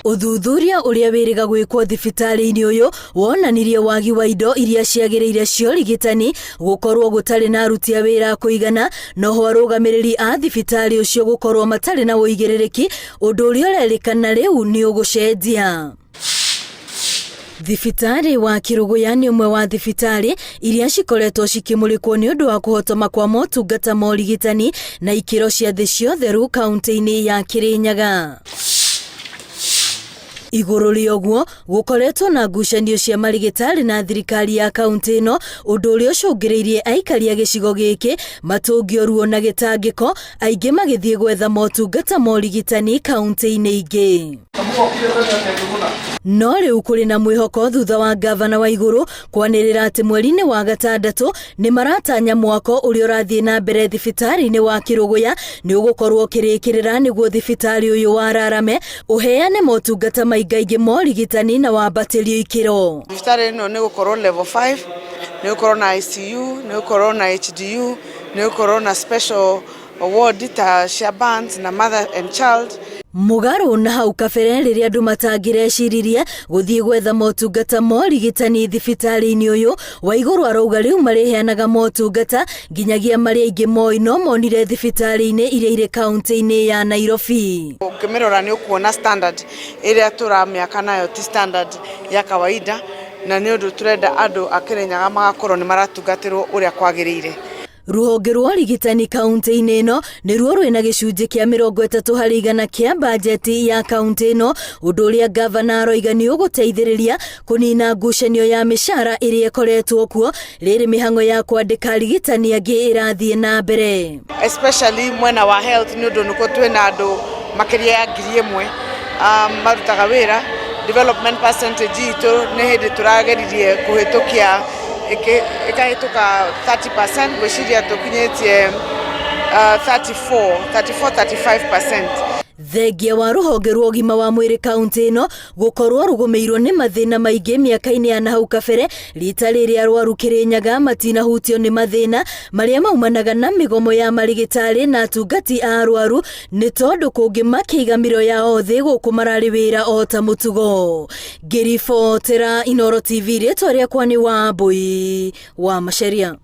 Ũthuthuria ũrĩa wĩrĩga gwĩkwo thibitarĩ-inĩ ũyũ wonanirie wagi wa indo iria ciagĩrĩire cia ũrigitani, gũkorwo gũtarĩ na aruti a wĩra a kũigana, noho arũgamĩrĩri a thibitarĩ ũcio gũkorwo matarĩ na ũigĩrĩrĩki, ũndũ ũrĩa ũrerĩkana rĩu nĩ ũgũcenjia. Thibitarĩ wa Kĩrũgũya nĩ ũmwe wa thibitarĩ iria cikoretwo cikĩmũrĩkwo nĩ ũndũ wa kũhotoma kwa motungata ma ũrigitani na ikĩro cia thĩ cia ũtheru kaunti-inĩ ya Kĩrĩnyaga. Igũrũ rĩa ũguo, gũkoretwo na ngucanio cia marigĩtarĩ na thirikari ya kaunti ĩno, ũndũ ũrĩa ũcũngĩrĩirie aikari a gĩcigo gĩkĩ matũngio ruo na gĩtangĩko, aingĩ magĩthiĩ gwetha motungata ma ũrigitani kaunti-inĩ ingĩ. No rĩu kũrĩ na mwĩhoko thutha wa ngavana wa igũrũ kwanĩrĩra atĩ mweri-inĩ wa gatandatũ nĩ maratanya mwako ũrĩa ũrathiĩ na mbere thibitarĩ-inĩ wa Kĩrũgũya nĩ ũgũkorwo ũkĩrĩkĩrĩra nĩguo thibitarĩ ũyũ wararame ũheane motungata maingaingĩ ma ũrigitani na wambatĩrio ikĩro. Thibitarĩ ĩno nĩ gũkorwo level 5, nĩ gũkorwo na ICU, nĩ gũkorwo na HDU, nĩ gũkorwo na special ward ta cia burns na mother and child. Mũgarũ na hau kabere rĩrĩa andũ matangĩreciririe gũthiĩ gwetha motungata ma ũrigitani thibitarĩ-inĩ ũyũ, Waigũrũ arauga rĩu marĩheanaga motungata nginyagia marĩa aingĩ moĩ no monire thibitarĩ-inĩ iria irĩ kaunti-inĩ ya Nairobi. Ũngĩmĩrora nĩ ũkuona standard ĩrĩa tũramĩaka nayo ti standard ya kawaida, na nĩ ũndũ tũrenda andũ a Kĩrĩnyaga magakorwo nĩ maratungatĩrwo ũrĩa kwagĩrĩire. Rũhonge rwa ũrigitani kaunti-inĩ ĩno nĩruo rwĩna gĩcunjĩ kĩa 30% kĩa bajeti ya kaunti ĩno, ũndũ ũrĩa ngavana aroiga nĩ ũgũteithĩrĩria kũnina ngucanio ya mĩcara ĩrĩa ĩkoretwo kuo rĩrĩ mĩhang'o ya kwandĩka arigitani angĩ ĩrathiĩ na mbere. Especially mwena wa health nĩ ũndũ nĩkuo twĩna andũ makĩria ya 1000 marutaga wĩra. Development percentage itũ nĩ hĩndĩ tũrageririe kũhĩtũkia ĩkahĩtũka 30%, ngwĩciria tũkinyĩtie 34, 34, 35%. Thengia wa rũhonge rwa ũgima wa mwĩrĩ kaunti ĩno gũkorwo rũgũmĩirwo nĩ mathĩna maingĩ mĩaka-inĩ ya nahau kabere, rita rĩrĩ arwaru Kĩrĩnyaga matinahutio nĩ mathĩna marĩa maumanaga na mĩgomo ya marigĩtarĩ na atungati a arwaru nĩ tondũ kũngĩ makĩiga mĩro yao thĩ gũkũ mararĩ wĩra o ta mũtugo. Ngĩribotera Inooro TV, rĩtwa rĩakwa nĩ Wambui wa Macharia.